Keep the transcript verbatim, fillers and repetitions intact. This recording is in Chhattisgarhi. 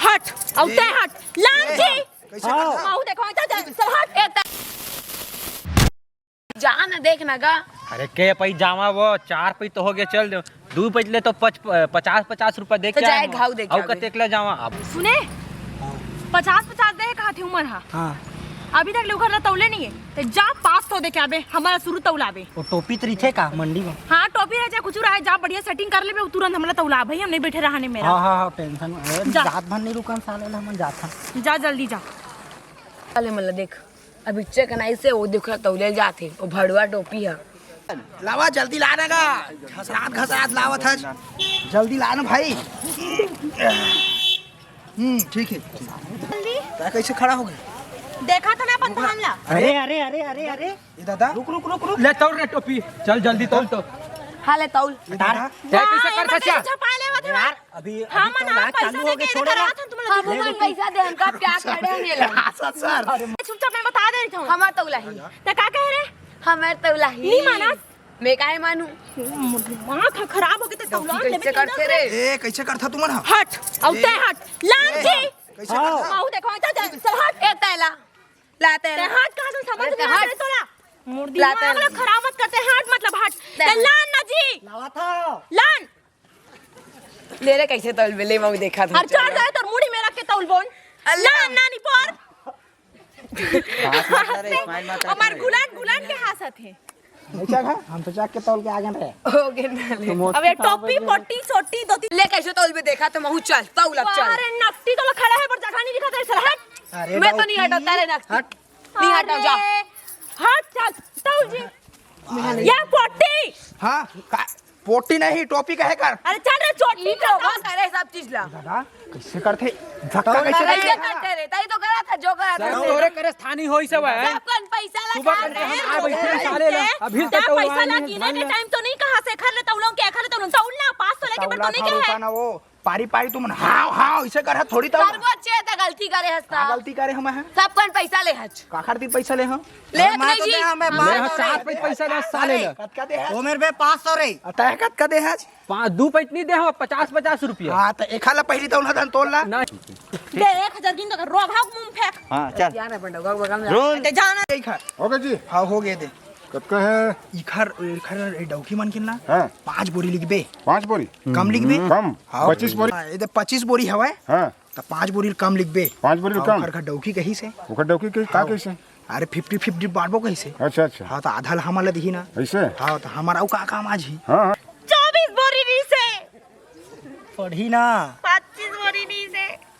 हट, अउ तैं हट। लान जी। कैसे करता? अउ देखो, चल, चल, चल, हट। ए, तैं जा ना, देख ना गा। अरे के पई जावा, वो चार पई तो हो गया, चल दे। दू पई ले तो पच-, पचास, पचास रुपया दे तो के जाए, आए हो। घाव दे के अउ आवे। कतेक ले जावा अब? सुने, पचास पचास दे कहा थे उमर हा। हाँ। अभी तक ले ओकर ला तौले नहीं है। ते जा, पाँच सौ दे के आबे, हमारा शुरू तौलाबे। वो टोपी तो रहिथे का मंडी में? हाँ, टोपी रहे, चाहे कुछ रहे, जा बढ़िया setting कर लेबे, तुरंत हमला तौला भाई, हम नहीं बैठे रहने मेरा। हाँ, हाँ, हाँ, tension, अरे, जा। रात भर नहीं रुकन साले ला, हम जात हन। जा, जल्दी जा। साले मन ला देख, अभी check नहीं से वो देख तौले जात हे, वो भड़वा टोपी है। लावा, जल्दी ला ना गा, घसरात घसरात लावत हस, जल्दी ला ना भाई। हम्म, ठीक है, ठीक। जल्दी। तैं कैसे खड़ा हो गया? देखा था मैं अपन सामला। अरे, अरे, अरे, अरे, अरे। ये दादा। रुक, रुक, रुक, रुक। ले तौल रे टोपी, चल जल्दी तौल तो। हाँ, ले तौल। ये दादा। तैं कैसे हाँ, कर एमन खचा? कैसे छपा लेवत हे यार, अभी, हाँ, अभी तो ना, पैसा चालू हो गया, छोड़ो ना। हम मन पैसा दे, हमका प्यार करे नहीं लगा। हाँ, सर, सर। चुपचाप मैं बता दे रही हूँ। हमार तौला ही। तैं का कहे रे? हमार तौला ही। नहीं मानस। मैं काहे मानू? दिमाग ह खराब हो गया, तो तौला कैसे करथे रे? ए, कैसे करथा तुमन ह? हट, अउ ए, तैं हट, लान ए, जी। कैसे करथा? अउ देखो, चल, चल, चल, हट। ए, तैं ला, ला, तैं तैं ला। हट, कहाँ से समझ अरे, में आ हट। रहा है तोला? मोर ला, दिमाग तैं ला। खराब मत करते, हट, मतलब, हट। तैं तैं हट। लान ना जी। लावा था। लान। ले रे, कैसे तौल बे, ले, मैं देखा था, हर चल। चढ़ जाए तोर मुड़ी में रख के तौल बोन। अल्लाह। लान, नानी पर। हाथ मत ला रे, smile मत रख हमार रे। गुलान, गुलान के हाथ साथ है। नहीं चघा, हम तो चघ के तौल के आगे रहे। हो गए ना ले। अब ये टोपी, पोटी, चोटी, धोती। ले कैसे तौल बे देखा तो महू चल, तौल अब चल। अरे नकटी तो खड़ा है पर जगह नहीं दिखा तेरे साला, हट। अरे मैं तो नहीं डौकी। हटता रे नकटी। हट। नहीं हटा जा। अरे, हट चल, तौल जी। ये पोटी। हाँ, का-, पोटी नहीं, टोपी कहे कर। अरे चल रे, चोटी ई तो बस करे सब चीज ला। दादा, कैसे करथे? धक्का तौल कैसे करे? कैसे करथे रे? तई तो करा था, जो करा था। सब तोरे करे स्थानीय होई सब है। अपन पैसा ला सुबह खा करके ले। हम आ बैठे हैं साले ला। अभी तक तौल पैसा ला नहीं गिने के टाइम तो नहीं कहा से खर ले तौलों के खर ले तौलों तौल ना पाँच सौ लेके पर तो नहीं कहा। ना वो पारी पारी तुमन हाव हाव इसे कर थोड़ी तौल। करबो अच्छे त गलती करे हस ता। गलती करे हम है। सब कन पैसा ले हच। काखर ती पैसा ले हम? ले अरे मैं नहीं तो जी। दे, हमें ले पाँच सौ सात रे। पे पैसा दस साले ले। कतका दे है? वो मेरे पे पाँच सौ रे। अतः कतका दे है? पाँच, दू पैंट नहीं दे हो, पचास, पचास रुपया। हाँ, तो एक हाला पहली तो उन्हें धन तोड़ ला। नहीं। दे, एक हजार गिन तो कर, रो भाग मुंह फेंक। हाँ, चल। रोल। ते जाना। एक है। हो गया जी। हाँ, हो गए दे। कतका है? इखर, इखर, ए, डौकी मन के ना? हाँ। पाँच बोरी लिखबे। पाँच बोरी? कम लिखबे? कम? हाँ। पच्चीस बोरी? हाँ, ये तो पच्चीस बोरी हवय। हाँ। तो पाँच बोरी कम लिखबे। पाँच बोरी हाँ, कम? ओकर घर डौकी कही से। ओकर डौकी कही, का हाँ। कही से? अरे, fifty fifty बांटबो कही से। अच्छा, अच्छा। हाँ, तो आधा ला हमन ला दिही ना। ऐसे? हाँ, तो हमारा अउ का काम आज ही? हाँ, हाँ। चौबीस बोरी नी से। पढ़ी ना। पच्चीस बोरी नी से।